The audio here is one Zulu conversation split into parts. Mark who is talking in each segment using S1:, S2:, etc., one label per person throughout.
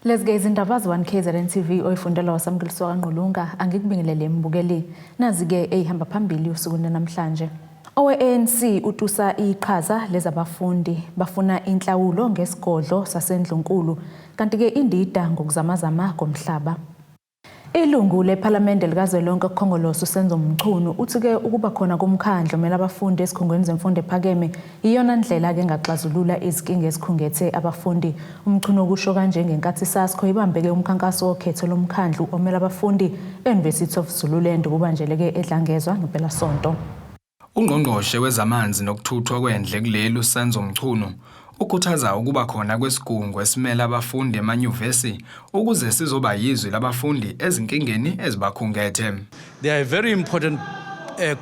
S1: Lezi-ke izindaba ze-1 KZN TV oyifundelwa wasamukeliso kaNgqulunga angikubingelele mbukeli. Nazi-ke eyihamba phambili usukwini namhlanje. Owe-ANC utusa iqhaza lezabafundi bafuna inhlawulo ngesigodlo saseNdlunkulu kanti-ke indida ngokuzamazama komhlaba. Ilungu lePhalamende likazwelonke uKhongolose uSenzo Mchunu uthi-ke ukuba khona komkhandlu omele abafundi ezikhungweni zemfundo ephakeme iyona ndlela-ke engaxazulula izinkinga ezikhungethe abafundi. UMchunu ukusho kanje ngenkathi iSASCO ibambeke umkhankaso wokhetho lomkhandlu omele abafundi e-University of Zululand kubanjeleke eDlangezwa ngempelasonto.
S2: Ungqongqoshe wezamanzi nokuthuthwa kwendle kuleli uSenzo Mchunu ukhuthaza ukuba khona kwesigungu esimele abafundi emanyuvesi ukuze sizoba yizwi labafundi ezinkingeni ezibakhungethe.
S3: They are a very important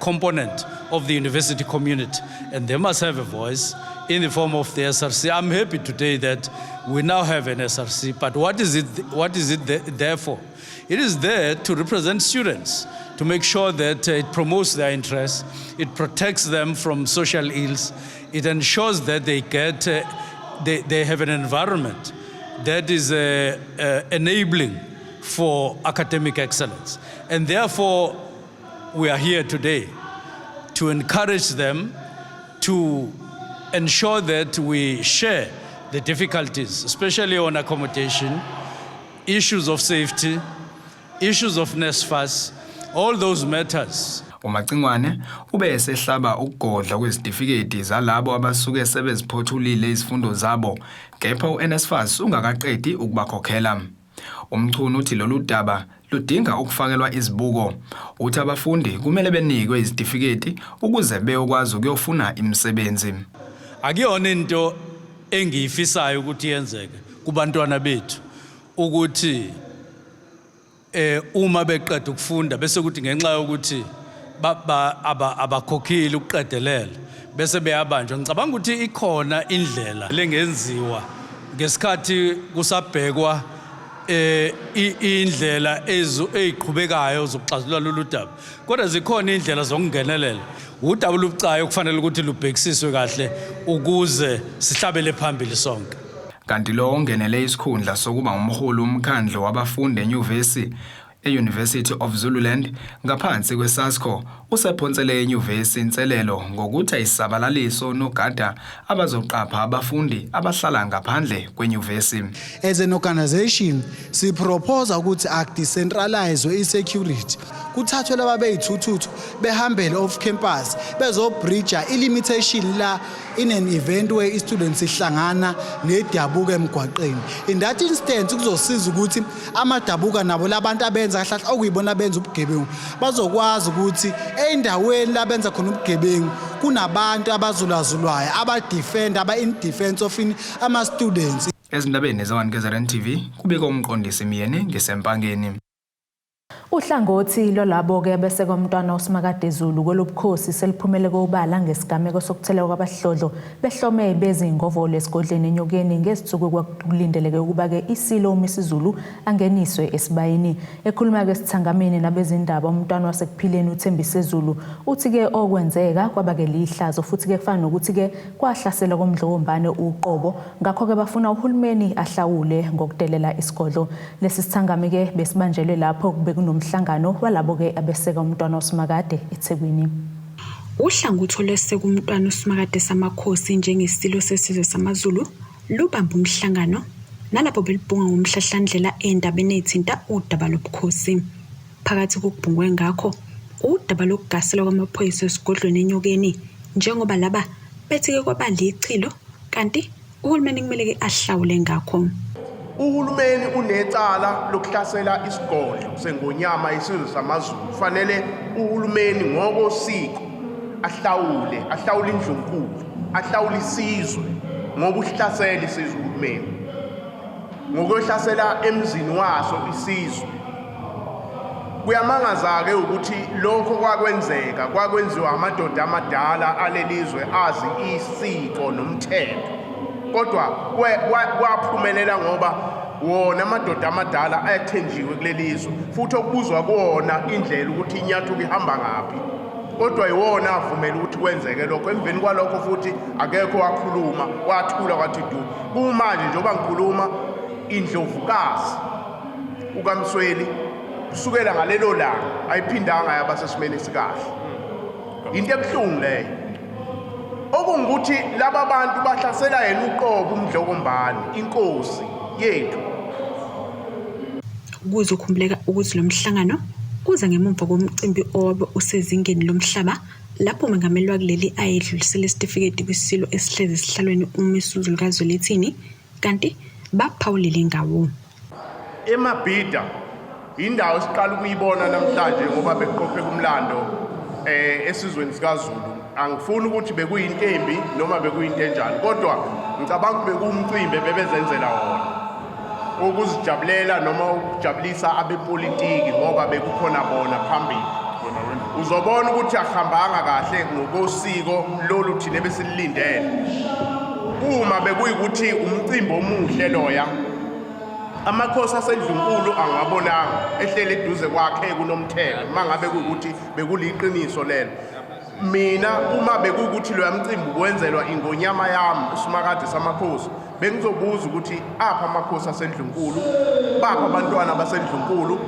S3: component of the university community and they must have a voice in the form of the SRC. I'm happy today that we now have an SRC, but what is it there for? It is there to represent students, to make sure that it promotes their interests, it protects them from social ills, it ensures that they have an environment that is enabling for academic excellence. And therefore, we are here today to encourage them to ensure that we share the difficulties, especially on accommodation, issues of safety, issues of NSFAS, all those matters.
S2: UMacingwane ube esehlaba ukugodla kwezitifiketi zalabo abasuke sebeziphothulile izifundo zabo kepha uNSFAS ungakaqedi ukubakhokhela. UMchunu uthi lolu daba ludinga ukufakelwa izibuko. Uthi abafundi kumele benikwe izitifiketi ukuze beyokwazi ukuyofuna imisebenzi.
S3: Akuyona into engiyifisayo ukuthi yenzeke kubantwana bethu ukuthi uma beqeda ukufunda bese kuthi ngenxa yokuthi abakhokhile ukuqedelela bese beyabanjwa. Ngicabanga ukuthi ikhona indlela lengenziwa ngesikhathi kusabhekwa indlela eziqhubekayo zokuxazulula lolu daba, kodwa zikhona indlela zokungenelela. Udaba olubucayo kufanele ukuthi lubhekisiswe kahle ukuze sihlabele phambili sonke.
S2: Kanti lo ongenele isikhundla sokuba umholi womkhandlu wabafundi enyuvesi e-University of Zululand ngaphansi kweSASCO usephonsele enyuvesi inselelo ngokuthi ayisabalalise onogada abazoqapha abafundi abahlala ngaphandle kwenyuvesi.
S4: As an organization sipropose ukuthi akudecentralize i-security, kuthathwe laba beyithuthuthu behambele off campus bezobridge i-limitation la in an event where i-students ihlangana nedabuka emgwaqeni. In that instance kuzosiza ukuthi amadabuka nabo labantu abenza kahle kahle okuyibona benza ubugebengu bazokwazi ukuthi ey'ndaweni la benza khona ubugebengu kunabantu abazulazulwayo abadefend aba-in defense of ama-students.
S2: Ezindabeni ze-1 KZN TV kubika umqondisi Myeni ngisempangeni.
S1: Uhlangothi lwalabo-ke abeseka umntwana uSimakade Zulu kwelobukhosi seliphumele kobala ngesigameko sokutheleka kwabahlodlo behlome bezingovolo esigodlweni eNyokeni ngezinsuku kwakulindeleke ukuba-ke iSilo uMisuzulu angeniswe esibayeni. Ekhuluma-ke esithangamini nabezindaba umntwana wasekuphileni uThembise Zulu uthi-ke okwenzeka kwaba-ke lihlazo futhi-ke kufana nokuthi-ke kwahlasela komdlokombane uqobo, ngakho-ke bafuna uhulumeni ahlawule ngokudelela isigodlo. Lesi sithangami-ke besibanjelwe lapho bekunomhlangano walabo-ke abeseka umntwana uSimakade eThekwini.
S5: Uhlangothi olweseka umntwana uSimakade samakhosi njengesilo sesizwe samaZulu lubambe umhlangano nalapho belibhunga ngomhlahlandlela endabeni ethinta udaba lobukhosi. Phakathi kokubhungwe ngakho udaba lokugasela kwamaphoyisa esigodlweni eNyokeni njengoba laba bethi-ke kwaba lichilo kanti uhulumeni kumele-ke ahlawule ngakho.
S6: Uhulumeni unecala lokuhlasela isigodlo sengonyama isizwe samaZulu. Kufanele uhulumeni ngokosiko ahlawule, ahlawule indlunkulu, ahlawule isizwe ngoba uhlasela isizwe uhulumeni. Ngokuyohlasela emzini waso isizwe. Kuyamangaza-ke ukuthi lokho kwakwenzeka kwakwenziwa amadoda amadala alelizwe azi isiko nomthetho. Kodwa kwaphumelela ngoba wona amadoda amadala ayathenjiwe kulelizwe futhi okubuzwa kuwona indlela ukuthi inyathuka ihamba ngaphi. Kodwa iwona avumela ukuthi kwenzeke lokho. Emveni kwalokho futhi akekho wakhuluma, wathula kwathi du. Kumanje njengoba ngikhuluma Indlovukazi ukaMsweli kusukela ngalelo langa ayiphindanga yaba sesimeni esikahle. Into ebuhlungu leyo. Okungukuthi laba bantu bahlasela yena uqobo uMdlokombane, inkosi yethu.
S5: Kuzokhumbuleka ukuthi lo mhlangano uza ngemumva komcimbi owabe usezingeni lomhlaba lapho umengameli wakuleli ayedlulisela isitifiketi kwiSilo esihlezi esihlalweni uMisuzulu kaZwelithini kanti baphawulile ngawo.
S6: EMabhida indawo esiqala ukuyibona namhlanje ngoba bekuqopheka umlando eh esizweni sikaZulu. Angifuni ukuthi bekuyinto embi noma bekuyinto enjani, kodwa ngicabanga ukuthi bekuwumcimbi bebezenzela wona ukuzijabulela noma ukujabulisa abepolitiki ngoba bekukhona bona phambili. Uzobona ukuthi akuhambanga kahle ngokosiko lolu thina ebesililindele. Uma bekuyikuthi umcimbi omuhle loya, amakhosi asendlunkulu angiwabonanga ehleli eduze kwakhe kunomthelo, uma ngabe kuyikuthi bekuliqiniso lelo. Mina uma bekuwukuthi loya mcimbi uwenzelwa ingonyama yami uSimakade samakhosi, bengizobuza ukuthi apha amakhosi asendlunkulu, bapha abantwana basendlunkulu,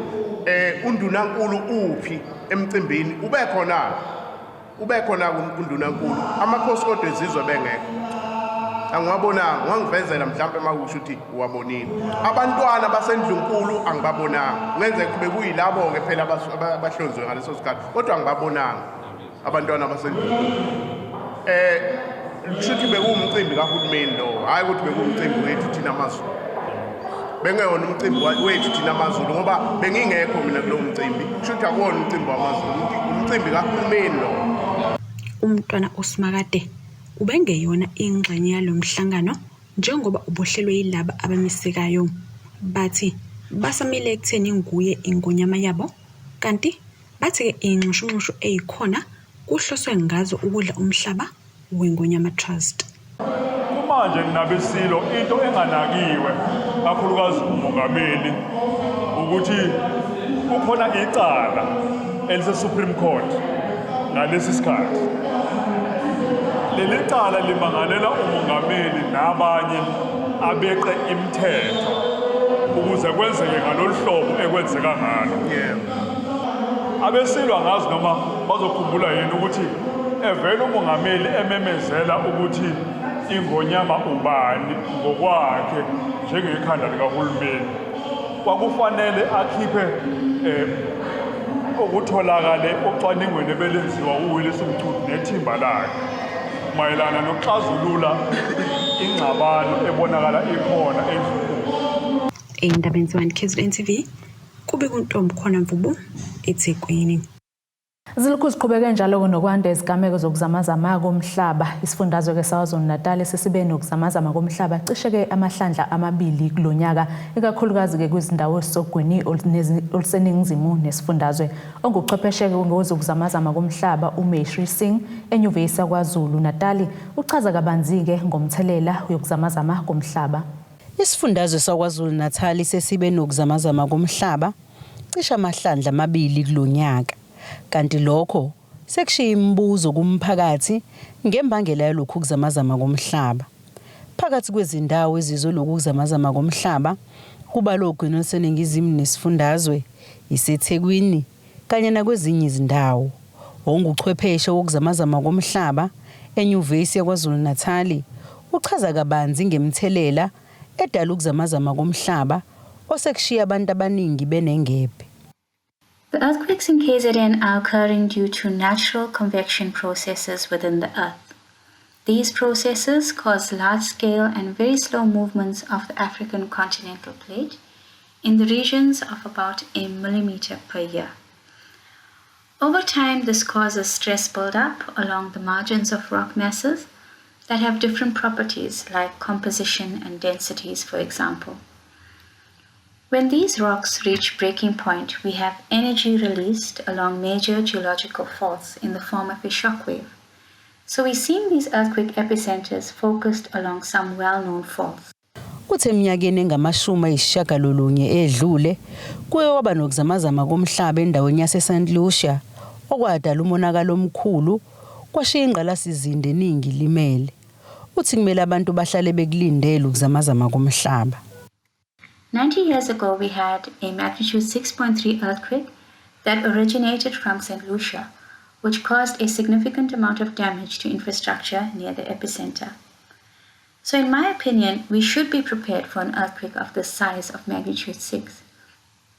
S6: undunankulu uphi emcimbini, ube khona ube khona undunankulu, amakhosi kodwa ezizwe bengekho. Angiwabonanga, wangivezela mhlawumbe makusho ukuthi uwabonile. Abantwana basendlunkulu angibabonanga, kungenzeka kube kuyilabo-ke phela abahlonziwe ngaleso sikhathi, kodwa angibabonanga abantwana basendlunkulu. Kusho ukuthi bekuwumcimbi kahulumeni lowo, hhayi ukuthi bekuwumcimbi wethu thina amaZulu. Bengewona umcimbi wethu thina amaZulu ngoba bengingekho mina kulowo mcimbi. Kusho ukuthi akuwona umcimbi wamaZulu, umcimbi kahulumeni lowo.
S5: Umntwana uSimakade ubengeyona ingxenye yalo mhlangano njengoba ubuhlelwe yilaba abamisekayo. Bathi basamile ekutheni nguye ingonyama yabo, kanti bathi-ke inxushunxushu eyikhona kuhloswe ngazo ukudla umhlaba weNgonyama Trust.
S7: Kumanje nabesilo into enganakiwe kakhulukazi umongameli ukuthi kukhona icala elise-Supreme Court ngalesi sikhathi. Leli cala limangalela umongameli nabanye abeqe imithetho ukuze kwenzeke ngalolu hlobo ekwenzeka ngalo. Abesilwa ngazi noma bazokhumbula yini ukuthi evele umongameli ememezela ukuthi ingonyama ubani ngokwakhe njengekhanda likahulumeni, kwakufanele akhiphe okutholakale ocwaningweni ebelenziwa uWillis Mchunu nethimba lakhe mayelana nokuxazulula ingxabano ebonakala ikhona endlunkulu.
S5: Ey'ndabeni ze-1 KZN TV, kube kuNtombi khona Mvubu, eThekwini.
S1: Zilokhu ziqhubeke njalo nokwanda izigameko zokuzamazama komhlaba. Isifundazwe-ke saKwaZulu-Natal sesibe nokuzamazama komhlaba cishe-ke amahlandla amabili kulo nyaka, ikakhulukazi-ke kwizindawo ezisogwini oluseningizimu nesifundazwe. Onguchwepheshe-ke ngezokuzamazama komhlaba uMeshri Singh eNyuvesi yaKwaZulu-Natali uchaza kabanzi-ke ngomthelela yokuzamazama komhlaba.
S8: Isifundazwe saKwaZulu-Natal sesibe nokuzamazama komhlaba cishe amahlandla amabili kulo nyaka, kanti lokho sekushiye imibuzo kumphakathi ngembangela yalokhu kuzamazama komhlaba. Phakathi kwezindawo ezizwe lokhu kuzamazama komhlaba kubalwa ogwini oluseningizimu nesifundazwe, iseThekwini kanye nakwezinye izindawo. Onguchwepheshe wokuzamazama komhlaba eNyuvesi yaKwaZulu-Natali uchaza kabanzi ngemithelela edala ukuzamazama komhlaba osekushiya abantu abaningi benengebhe.
S9: The earthquakes in KZN are occurring due to natural convection processes within the earth. These processes cause large-scale and very slow movements of the African continental plate in the regions of about a millimeter per year. Over time, this causes stress buildup along the margins of rock masses that have different properties like composition and densities, for example. When these rocks reach breaking point, we have energy released along major geological faults in the form of a shock wave. So we're seeing these earthquake epicenters focused along some well-known faults.
S8: Kuthi eminyakeni engu-90 edlule kuye kwaba nokuzamazama komhlaba endaweni yase-St Lucia okwadala umonakalo omkhulu kwashiya ingqalasizinda eningi ilimele. Uthi kumele abantu bahlale bekulindele ukuzamazama komhlaba.
S9: 90 years ago, we had a magnitude 6.3 earthquake that originated from St. Lucia, which caused a significant amount of damage to infrastructure near the epicenter. So, in my opinion, we should be prepared for an earthquake of this size of magnitude 6.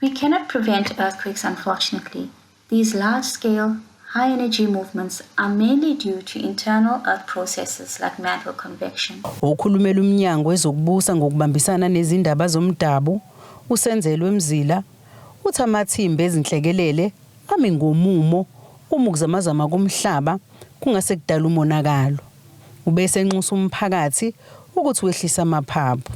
S9: We cannot prevent earthquakes, unfortunately. These large scale, high energy movements are mainly due to internal earth processes like mantle convection.
S8: Okhulumela umnyango wezokubusa ngokubambisana nezindaba zomdabu uSenzelwe Mzila uthi amathimba ezinhlekelele ami ngomumo uma ukuzamazama komhlaba kungase kudala umonakalo. Ubese enxusa umphakathi ukuthi wehlise amaphaphu.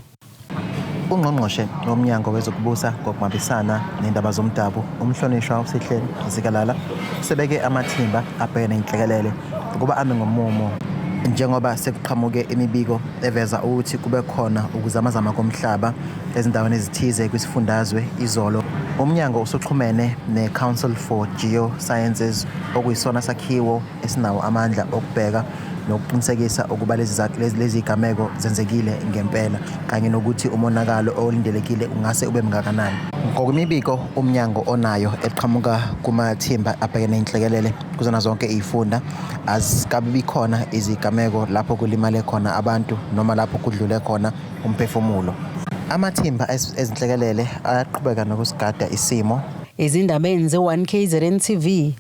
S10: Ungqongqoshe womnyango wezokubusa ngokubambisana nendaba zomdabu umhlonishwa uSihle Zikalala sebeke amathimba abhekene nenhlekelele ukuba ame ngomumo njengoba sekuqhamuke imibiko eveza ukuthi kube khona ukuzamazama komhlaba ezindaweni ezithize kwisifundazwe izolo. Umnyango usuxhumene ne-Council for Geosciences, okuyisona sakhiwo esinawo amandla okubheka nokuqinisekisa ukuba lezi zigameko zenzekile ngempela kanye nokuthi umonakalo olindelekile ungase ube mngakanani. Ngokwemibiko umnyango onayo eqhamuka kumathimba abhekene nenhlekelele kuzona zonke izifunda, azikabi khona izigameko lapho kulimale khona abantu noma lapho kudlule khona umphefumulo. Amathimba ezinhlekelele ayaqhubeka nokusigada isimo.
S8: Ezindabeni ze-1 KZN TV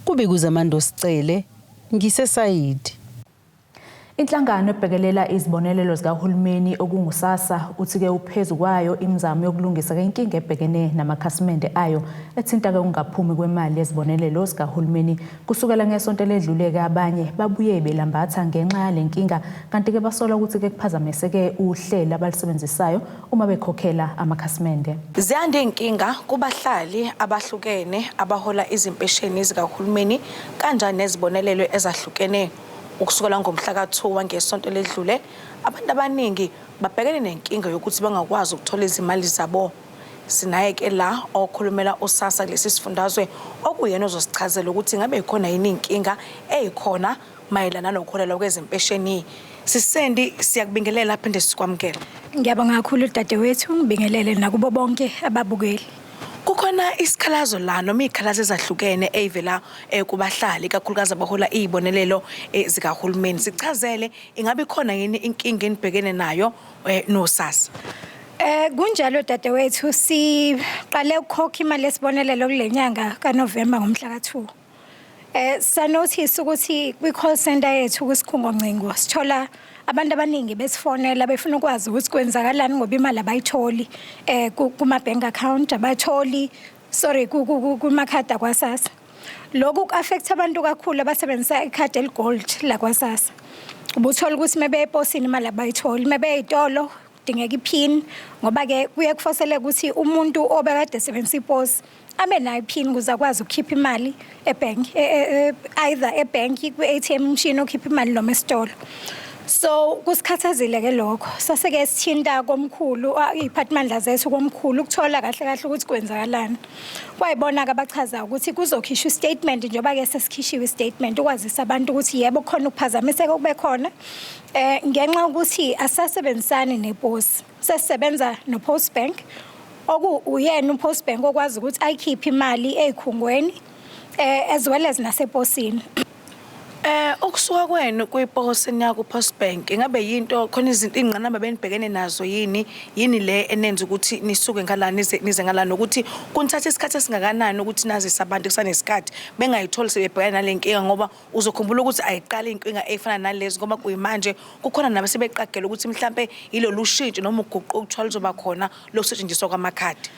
S8: kubika uZamando Sicele ngiseSayidi.
S1: Inhlangano ebhekelela izibonelelo zikahulumeni okunguSASSA uthi-ke uphezu kwayo imizamo yokulungisa ke inkinga ebhekene namakhasimende ayo ethinta-ke ukungaphumi kwemali yezibonelelo zikahulumeni. Kusukela ngesonto eledlule-ke abanye babuye belambatha ngenxa yale nkinga, kanti-ke basola ukuthi-ke kuphazamiseke uhlelo abalusebenzisayo uma bekhokhela amakhasimende.
S11: Ziyanda iy'nkinga kubahlali abahlukene abahola izimpesheni zikahulumeni kanjani nezibonelelo ezahlukene. Ukusukela ngomhla ka-2 wangesonto ledlule, abantu abaningi babhekene nenkinga yokuthi bangakwazi ukuthola izimali zabo. Sinaye-ke la okhulumela uSASSA kulesi sifundazwe okuyena ozosichazela ukuthi ngabe ikhona yini inkinga eyikhona mayelana nokuholelwa kwezimpesheni. Sisendi, siyakubingelela phinde sikwamukele.
S12: Ngiyabonga kakhulu dadewethu, ngibingelele nakubo bonke ababukeli.
S11: Kukhona isikhalazo la noma iy'khalazo ezahlukene ey'vela kubahlali, ikakhulukazi abahola iy'bonelelo zikahulumeni. Sichazele, ingabe ikhona yini inkinga enibhekene nayo noSASSA?
S12: Kunjalo dadewethu, siqale ukukhokha imali yesibonelelo kule nyanga kaNovemba ngomhla ka-2. Sa-notice ukuthi kwi-call center yethu kwisikhungo ngcingo sithola abantu abaningi besifonela befuna ukwazi ukuthi kwenzakalani ngoba imali abayitholi kuma bank account abatholi, sorry, kumakhadi akwaSASSA. Lokhu ku-affect abantu kakhulu abasebenzisa ikhadi eli-gold lakwaSASSA. Ubuthola ukuthi mebe eposini imali abayitholi, mebe ey'tolo kudingeka iphini ngoba-ke kuye kufoseleke ukuthi umuntu obekade esebenzisa iposi abe nayo iphini ukuze akwazi ukukhipha imali ebhenki, either ebhenki kwi-ATM machine okhipha imali noma esitolo. So kusikhathazile-ke lokho, sase-ke sithinta komkhulu iy'phathimandla zethu komkhulu ukuthola kahle kahle ukuthi kwenzakalani. Kwayibona-ke abachazayo ukuthi kuzokhishwa i-statement, njengoba-ke sesikhishiwe i-statement ukwazisa abantu ukuthi yebo kukhona ukuphazamiseka okube khona ngenxa yokuthi asisasebenzisani neposi, sesisebenza no-Post Bank, oku uyena uPost Bank okwazi ukuthi ayikhiphe imali ey'khungweni as well as naseposini.
S11: Ukusuka kwenu kwiposi niya ku-Post Bank, ingabe yinto khona izinto iy'ngqinamba benibhekene nazo yini? Yini le enenza ukuthi nisuke ngala nize ngala, nokuthi kunithatha isikhathi esingakanani ukuthi nazise abantu kusanesikhathi bengayitholi sebebhekana nale nkinga, ngoba uzokhumbula ukuthi ayiqali iy'nkinga ey'fana nalezi, ngoba kuyimanje kukhona nabasebeqagela ukuthi mhlampe yilolu shintsho noma uguquko okuthiwa luzoba khona lokusetshenziswa kwamakhadi?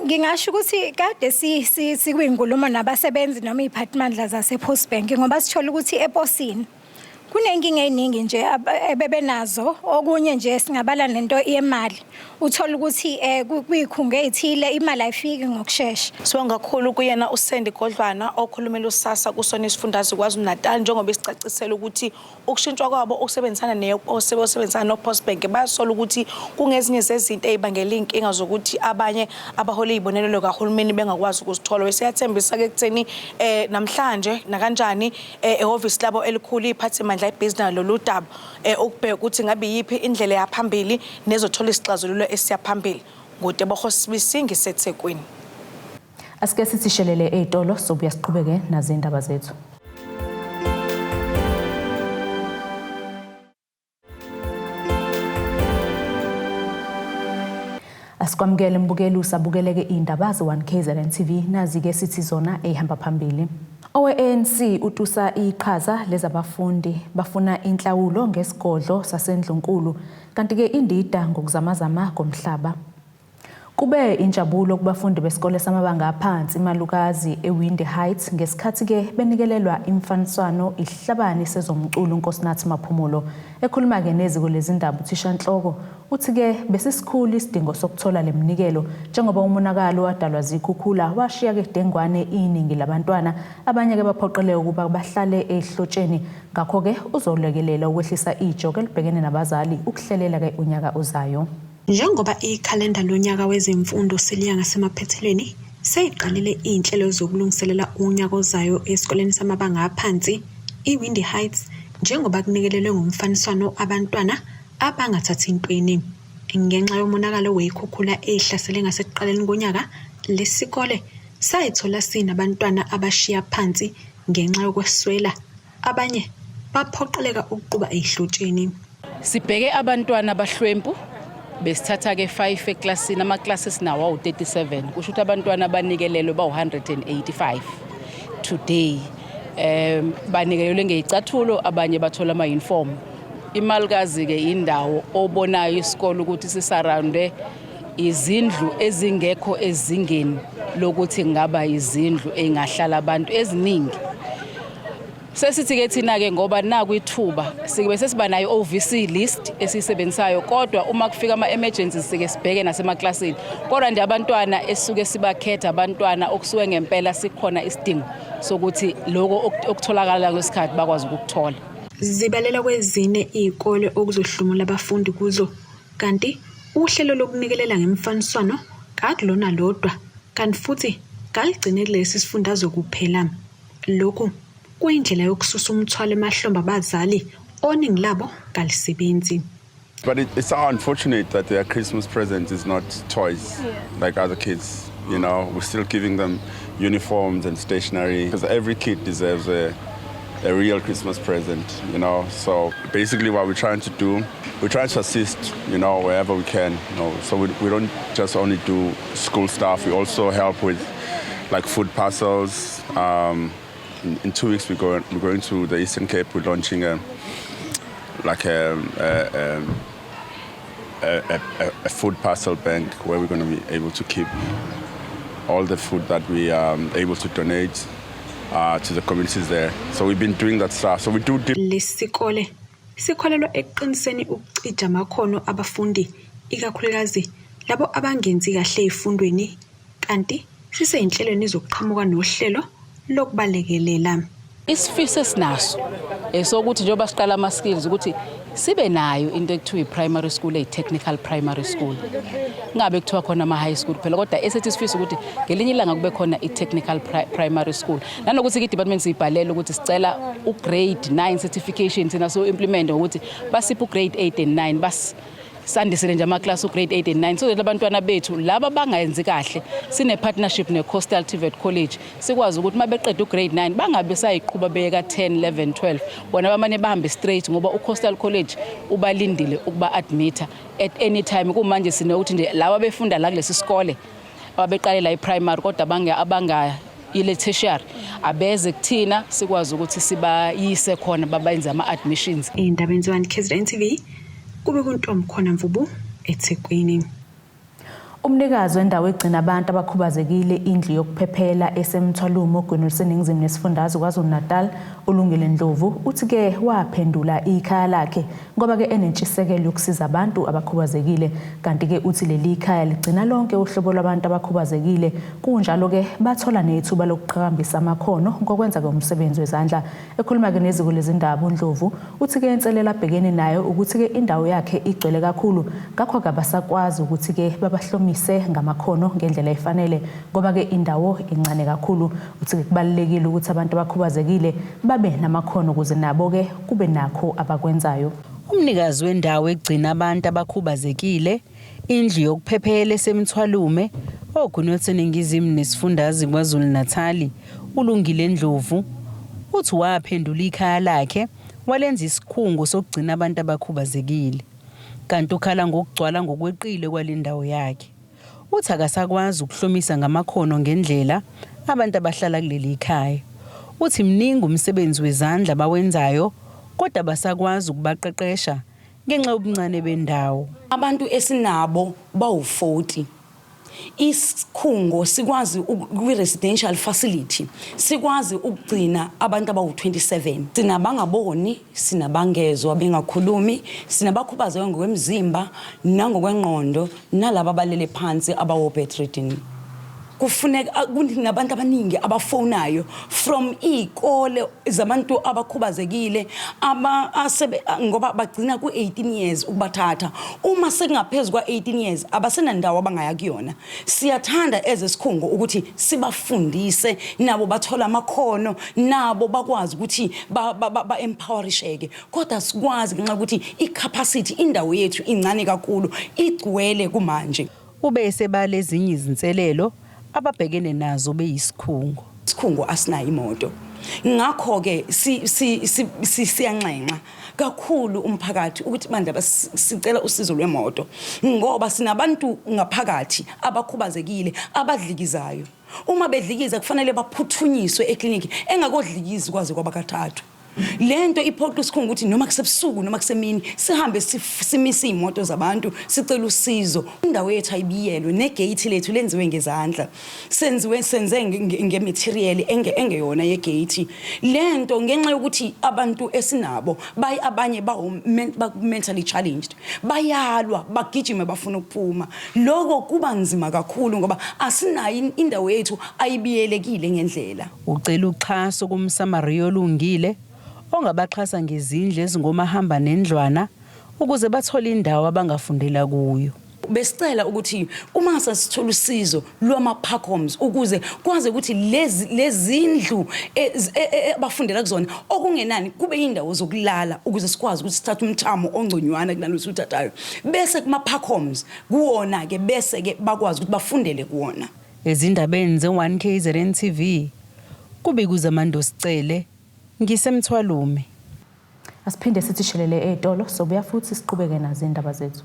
S12: Ngingasho ukuthi kade sikwinkulumo nabasebenzi noma iy'phathimandla zase-Post Bank ngoba sithola ukuthi eposini kunenkinga ey'ningi nje ebebenazo. Okunye nje singabala nento yemali, uthola ukuthi kwiy'khungo ey'thile imali ayifiki ngokushesha.
S11: Sibonga kakhulu kuyena uSendi Godlwana okhulumela uSASSA kusona isifundazwe KwaZulu-Natal, njengoba isicacisela ukuthi ukushintshwa kwabo ukusebenzisana neposi besebenzisana no-Post Bank basola ukuthi kungezinye zezinto ey'bangela iy'nkinga zokuthi abanye abahola iy'bonelelo kahulumeni bengakwazi ukuzithola. Bese-yathembisa-ke ekutheni namhlanje nakanjani ehhovisi labo elikhulu iy'phathimandla imikhandla ebhizi nalolu daba ukubheka ukuthi ngabe iyiphi indlela yaphambili nezothola isixazululo esiya phambili. NguTebogo Sibisi ngiseThekwini.
S1: Asike sithi shelele ey'tolo sobuya siqhubeke nazo iy'ndaba zethu. Asikwamukele mbukeli usabukeleke iy'ndaba ze-1 KZN TV nazi-ke sithi zona ey'hamba phambili. Owe-ANC utusa iqhaza lezabafundi bafuna inhlawulo ngesigodlo saseNdlunkulu kanti-ke indida ngokuzamazama komhlaba. Kube injabulo kubafundi besikole samabanga aphansi iMalukazi eWindy Heights ngesikhathi-ke benikelelwa imfaniswano isihlabani sezomculo uNkosinathi Maphumulo. Ekhuluma-ke neziko lezindaba uthishanhloko uthi-ke besisikhulu isidingo sokuthola le minikelo njengoba umonakalo wadalwa zikhukhula washiya-ke dengwane iningi labantwana abanye-ke baphoqeleke ukuba bahlale ehlotsheni ngakho-ke uzolekelela ukwehlisa ijoka elibhekene nabazali ukuhlelela-ke unyaka ozayo.
S5: Njengoba ikhalenda lonyaka wezemfundo seliya ngasemaphethelweni, seyiqalile iy'nhlelo zokulungiselela unyaka ozayo esikoleni samabanga aphansi iWindy Heights njengoba kunikelelwe ngomfaniswano abantwana abangathathi ntweni. Ngenxa yomonakalo wey'khukhula ey'hlasele ngasekuqaleni konyaka, lesi sikole sayithola sinabantwana abashiya phansi ngenxa yokweswela, abanye baphoqeleka ukuquba ey'hlotsheni.
S13: Sibheke abantwana abahlwempu besithatha ke 5 eklasini, amaklasi esinawo awu-37, kusho ukuthi abantwana abanikelelwe bawu-185 today. Banikelelwe ngey'cathulo, abanye bathola ama-uniform. Imalukazi-ke indawo obonayo isikole ukuthi sisurrounde izindlu ezingekho ezingeni lokuthi kungaba izindlu ey'ngahlala abantu eziningi. Sesithi-ke thina-ke ngoba naku ithuba sike sesiba nayo OVC list esiyisebenzisayo, kodwa uma kufika ama-emergencies sike sibheke nasemaklasini. Kodwa nje abantwana esisuke sibakhetha abantwana okusuke ngempela sikhona isidingo sokuthi lokho okutholakala kwesikhathi bakwazi ukukuthola.
S5: Zibalelwa kwezine iy'kole okuzohlomula abafundi kuzo, kanti uhlelo lokunikelela ngemfaniswano kakulona lodwa, kanti futhi kaligcine kulesi sifundazwe kuphela. Lokhu kuyindlela yokususa umthwalo emahlombe abazali oningi labo kalisebenzi.
S14: But it's unfortunate that their Christmas present is not toys like other kids. We're still giving them uniforms and stationery because every kid deserves a real Christmas present. So basically what we're trying to do, we're trying to assist wherever we can. So we don't just only do school stuff, we also help with like food parcels. In 2 weeks we're going to the Eastern Cape. We're launching a like a food parcel bank where we're going to be able to keep all the food that we are able to donate to the communities there. So we've been doing that stuff. So we do.
S5: Lesi sikole sikholelwa ekuqiniseni ukucija amakhono abafundi, ikakhulukazi labo abangenzi kahle ey'fundweni, kanti sisey'nhlelweni zokuqhamuka nohlelo lokubalekelela.
S13: Isifiso esinaso esokuthi njengoba siqala ama-skills ukuthi sibe nayo into ekuthiwa i-primary school, eyi-technical primary school, kungabe kuthiwa khona ama-high school kuphela, kodwa esethi isifiso ukuthi ngelinye ilanga kube khona i-technical primary school, nanokuthi i-department siyibhalele ukuthi sicela u-grade 9 certification thina so-implement ngokuthi basiphe u-grade 8 and 9, bas sandisele nje amaklasi u-grade 8 and 9, so that abantwana bethu laba bangayenzi kahle, sine-partnership ne-Coastal TVET College, sikwazi ukuthi uma beqeda u-grade 9 bangabe sayiqhuba beye ka-10, 11, 12, bona bamane bahambe straight ngoba u-Coastal College ubalindile ukuba admit-a at any time. Kumanje sinokuthi nje laba befunda la kulesi sikole ababeqale la i-primary kodwa abanga ile tertiary abeze kuthina, sikwazi ukuthi sibayise khona babenze ama-admissions.
S5: Ey'ndabeni ze-1 KZN TV, kube kuNtombi khona Mvubu, eThekwini.
S1: Umnikazi wendawo egcina abantu abakhubazekile indlu yokuphephela eseMthwalume ogwini oluseningizimu nesifundazwe KwaZulu-Natal, uLungile Ndlovu, uthi-ke waphendula ikhaya lakhe ngoba-ke enentshisekelo yokusiza abantu abakhubazekile, kanti-ke uthi leli khaya ligcina lonke uhlobo lwabantu abakhubazekile, kunjalo-ke bathola nethuba lokuqhakambisa amakhono ngokwenza-ke umsebenzi wezandla. Ekhuluma-ke neziko lezindaba uNdlovu uthi-ke inselelo abhekene nayo ukuthi-ke indawo yakhe igcwele kakhulu, ngakho-ke abasakwazi ukuthi-ke babahlomise. abahlomise ngamakhono ngendlela efanele ngoba-ke indawo incane kakhulu. Uthi-ke kubalulekile ukuthi abantu abakhubazekile babe namakhono ukuze nabo-ke kube nakho abakwenzayo.
S8: Umnikazi wendawo egcina abantu abakhubazekile, indlu yokuphephela eseMthwalume, oGwini oluseNingizimu nesifundazwe KwaZulu-Natali, uLungile Ndlovu, uthi waphendula ikhaya lakhe walenza isikhungo sokugcina abantu abakhubazekile. Kanti ukhala ngokugcwala ngokweqile kwale ndawo yakhe. Uthi akasakwazi ukuhlomisa ngamakhono ngendlela abantu abahlala kuleli khaya. Uthi mningi umsebenzi wezandla abawenzayo kodwa abasakwazi ukubaqeqesha ngenxa yobuncane bendawo.
S11: Abantu esinabo bawu-40. Isikhungo sikwazi kwi-residential facility sikwazi ukugcina abantu abawu-27. Sinabangaboni, sinabangezwa bengakhulumi, sinabakhubazeke ngokwemzimba nangokwengqondo nalaba abalele phansi abawo-bedridden. Kufuneka kunabantu abaningi abafonayo from iy'kole zabantu abakhubazekile aba asebe ngoba bagcina ku-18 years ukubathatha. Uma sekungaphezu kwa-18 years abasenandawo abangaya kuyona. Siyathanda ezesikhungo ukuthi sibafundise nabo bathola amakhono nabo bakwazi ukuthi ba-empowerisheke kodwa sikwazi ngenxa yokuthi i-capacity indawo yethu incane kakhulu igcwele kumanje.
S8: Ube esebala ezinye izinselelo ababhekene nazo beyisikhungo.
S11: Isikhungo asinayo imoto, ngakho-ke siyanxenxa kakhulu umphakathi ukuthi bandla sicela usizo lwemoto ngoba sinabantu ngaphakathi abakhubazekile abadlikizayo. Uma bedlikiza kufanele baphuthunyiswe ekliniki engakodlikizi kwaze kwaba kathathu. Le nto iphoqa isikhungo ukuthi noma kusebusuku noma kusemini sihambe simise iy'moto zabantu sicela usizo. Indawo yethu ayibiyelwe negeyithi lethu lenziwe ngezandla, senziwe senze nge-material engeyona yegeyithi. Le nto ngenxa yokuthi abantu esinabo abanye ba-mentally challenged, bayalwa bagijime bafuna ukuphuma. Loko kuba nzima kakhulu ngoba asinayo indawo yethu ayibiyelekile ngendlela.
S8: Ucela uxhaso kumSamariya olungile ongabaxhasa ngezindlu ezingomahamba nendlwana ukuze bathole indawo abangafundela kuyo.
S11: Besicela ukuthi uma sasithola usizo lwama-park-homes ukuze kwazi ukuthi lezi lezindlu abafundela kuzona okungenani kube indawo zokulala ukuze sikwazi ukuthi sithathe umthamo ongconywana kunalo esiwuthathayo, bese kuma-park-homes kuwona-ke bese-ke bakwazi ukuthi bafundele kuwona.
S8: Ezindabeni ze-1 KZN TV, kubika uZamando Sicele, ngiseMthwalume.
S1: Asiphinde sithi shelele ey'tolo, sobuya futhi siqhubeke nazo iy'ndaba zethu.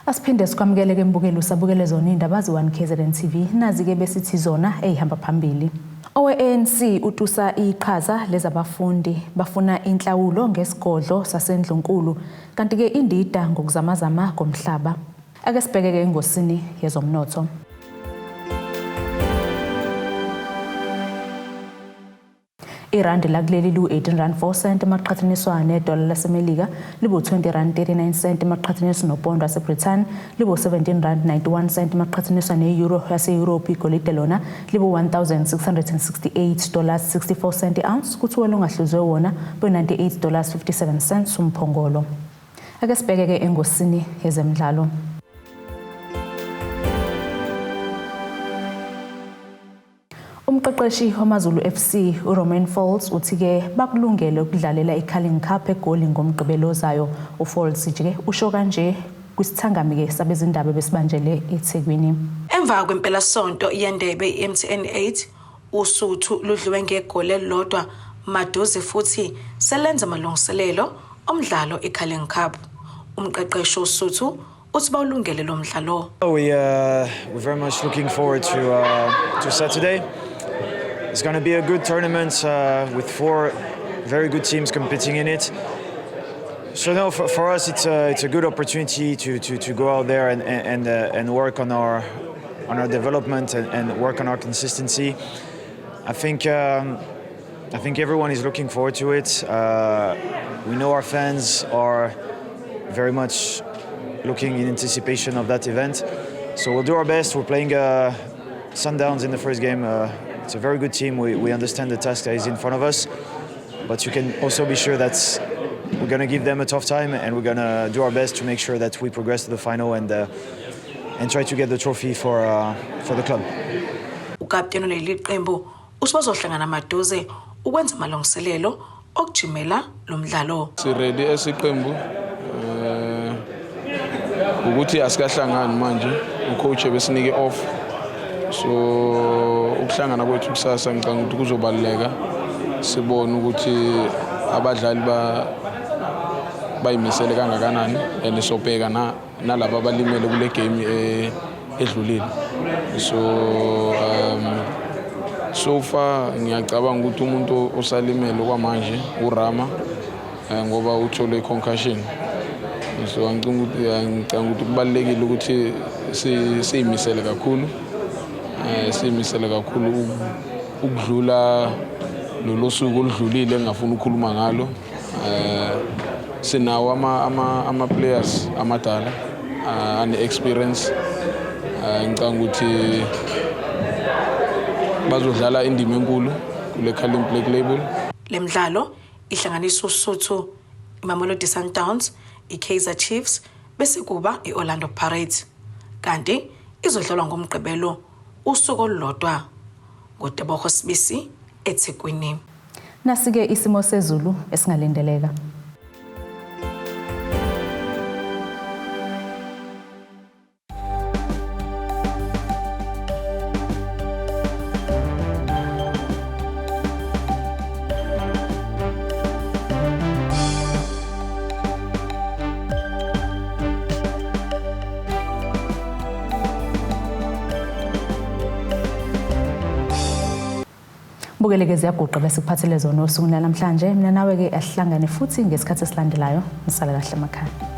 S1: Asiphinde sikwamukele ke mbukeli usabukele zona iy'ndaba ze-1 KZN TV, nazi-ke besithi zona ey'hamba phambili. Owe-ANC utusa iqhaza lezabafundi bafuna inhlawulo ngesigodlo saseNdlunkulu kanti-ke indida ngokuzamazama komhlaba. Ake sibheke-ke engosini yezomnotho. Irandi lakuleli liwu-18 rand 4 cent maqhathaniswa nedola laseMelika libu-20 rand 39 cent maqhathaniswa nopondo waseBrithani libu-17 rand 91 cent maqhathaniswa ne-euro yase-Europe. Igolide lona libu-1668 dollars 64 cent i-ounce, kuthiwa lungahluzwe wona bu-98 dollars 57 cents umphongolo. Ake sibheke-ke engosini yezemidlalo. Umqeqeshi wamaZulu FC uRomain Folz uthi-ke bakulungele ukudlalela iCarling Cup eGoli ngoMgqibelo ozayo. UFolz nje usho kanje kwisithangami-ke sabezindaba besibanjele eThekwini.
S11: Emva kwempelasonto yendebe i-MTN 8, Usuthu ludliwe ngegoli elilodwa maduze futhi selenza amalungiselelo omdlalo iCarling Cup. Umqeqeshi woSuthu uthi bawulungele lo mdlalo.
S15: We're very much looking forward to Saturday. It's going to be a good tournament with 4 very good teams competing in it. So no, for us it's a good opportunity to go out there and work on our development and work on our consistency. I think everyone is looking forward to it. We know our fans are very much looking in anticipation of that event. So we'll do our best. We're playing Sundowns in the first game. It's a very good team. We understand the task that is in front of us. But you can also be sure that we're going to give them a tough time and we're going to do our best to make sure that we progress to the final and try to get the trophy for the club.
S11: Ukapteni leli qembu uthi bazohlangana maduze ukwenza amalungiselelo okujimela lo mdlalo.
S16: Si-ready esiqembu ukuthi asikahlangani manje, ucoach besinike off, so ukuhlangana kwethu kusasa ngicabanga ukuthi kuzobaluleka, sibone ukuthi abadlali ba bayimisele kangakanani and sobheka na nalabo abalimele kule game edlulile. So far ngiyacabanga ukuthi umuntu osalimele kwamanje uRama ngoba uthole i-concussion, so ngicabanga ukuthi kubalulekile ukuthi siyimisele kakhulu, siyimisele kakhulu ukudlula lolo suku oludlulile engingafuni ukukhuluma ngalo. Sinawo ama players amadala ane experience, ngicabanga ukuthi bazodlala indima enkulu kule Carling Black Label.
S11: Le mdlalo ihlanganisa uSuthu, iMamelodi Sundowns, iKaizer Chiefs bese kuba iOrlando Pirates, kanti izodlalwa ngoMgqibelo usuku olulodwa. NgoTebogo Sibisi, eThekwini.
S1: Nasike isimo sezulu esingalindeleka. Bukeleke ziyaguqa bese kuphathele zona osuku namhlanje. Mina nawe ke asihlangane futhi ngesikhathi esilandelayo. Nisale kahle emakhaya.